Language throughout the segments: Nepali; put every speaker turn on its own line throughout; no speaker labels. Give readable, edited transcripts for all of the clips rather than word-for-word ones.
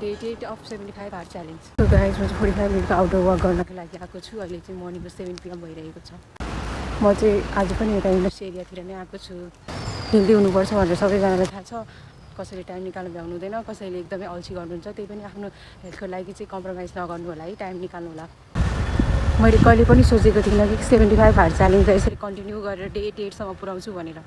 Day 8 of 75 hour challenge. So guys म चाहिँ 45 मिनटको आउटडोर वक गर्नको लागि आएको छु। अहिले चाहिँ मर्निङको 7 PM भइरहेको छ। म चाहिँ आज पनि यता इन्डस्ट्री एरियातिर नै आएको छु। हेल्दी हुनुपर्छ भनेर सबैजनालाई थाहा छ। कसैले टाइम निकाल्नु भ्याउनु हुँदैन, कसैले एकदमै अल्छी गर्नुहुन्छ। त्यही पनि आफ्नो हेल्थको लागि चाहिँ कम्प्रोमाइज नगर्नु होला है, टाइम निकाल्नु होला। मैले कहिले पनि सोचेको थिइनँ कि 75 आवर च्यालेन्ज यसरी कन्टिन्यू गरेर डे 8 सम्म पुऱ्याउँछु भनेर।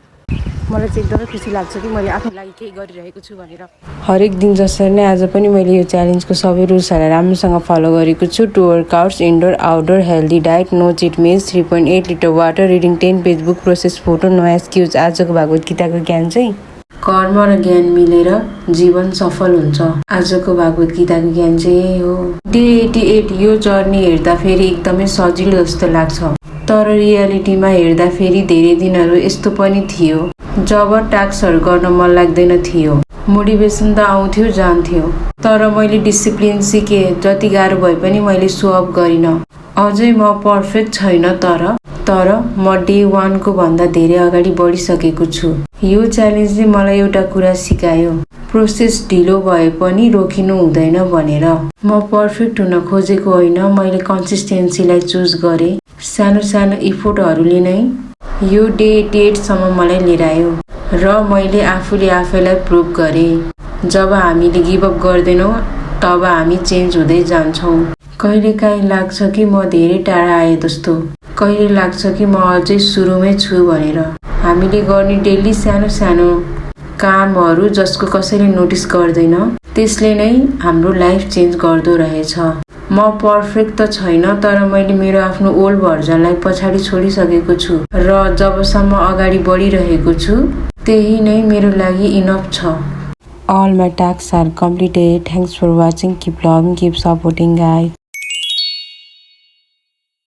मलाई चाहिँ एकदमै खुसी लाग्छ कि मैले आफ्नो लागि केही गरिरहेको छु भनेर। हरेक दिन जसरी नै आज पनि मैले यो च्यालेन्जको सबै रुल्सहरूलाई राम्रोसँग फलो गरेको छु। 2 workouts, indoor outdoor, healthy diet, no cheat meals, 3.8 litre water, reading 10 page book, process photo, no excuse. आजको भागवत गीताको ज्ञान चाहिँ कर्म र ज्ञान मिलेर जीवन सफल हुन्छ। आजको भागवत गीताको ज्ञान चाहिँ यही हो। डे 88 यो जर्नी हेर्दा फेरि एकदमै सजिलो जस्तो लाग्छ, तर रियालिटीमा हेर्दा फेरि धेरै दिनहरू यस्तो पनि थियो जब टास्कहरू गर्न मन लाग्दैन थियो। मोटिभेसन त आउँथ्यो जान्थ्यो, तर मैले डिसिप्लिन सिकेँ। जति गाह्रो भए पनि मैले सो अप गरिनँ। अझै म पर्फेक्ट छैन, तर म डे 1 को भन्दा धेरै अगाडि बढिसकेको छु। यो च्यालेन्जले मलाई एउटा कुरा सिकायो, प्रोसेस ढिलो भए पनि रोकिनु हुँदैन भनेर। म पर्फेक्ट हुन खोजेको होइन, मैले कन्सिस्टेन्सीलाई चुज गरेँ। सानो सानो इफोर्टहरूले नै यो डे 88 सम्म मलाई लिएर आयो र मैले आफूले आफैलाई प्रुभ गरेँ। जब हामीले गिभअप गर्दैनौँ तब हामी चेन्ज हुँदै जान्छौँ। कहिलेकाहीँ लाग्छ कि म धेरै टाढा आएँ जस्तो, कहिले लाग्छ कि म अझै सुरुमै छु भनेर। हामीले गर्ने डेली सानो सानो कामहरू जसको कसैले नोटिस गर्दैन, त्यसले नै हाम्रो लाइफ चेन्ज गर्दो रहेछ। म पर्फेक्ट त छैन, तर मैले मेरो आफ्नो ओल्ड भर्जनलाई पछाडि छोडिसकेको छु र जबसम्म अगाडि बढिरहेको छु त्यही नै मेरो लागि इनफ छ। All my tasks are completed. Thanks for watching. Keep loving, keep supporting guys.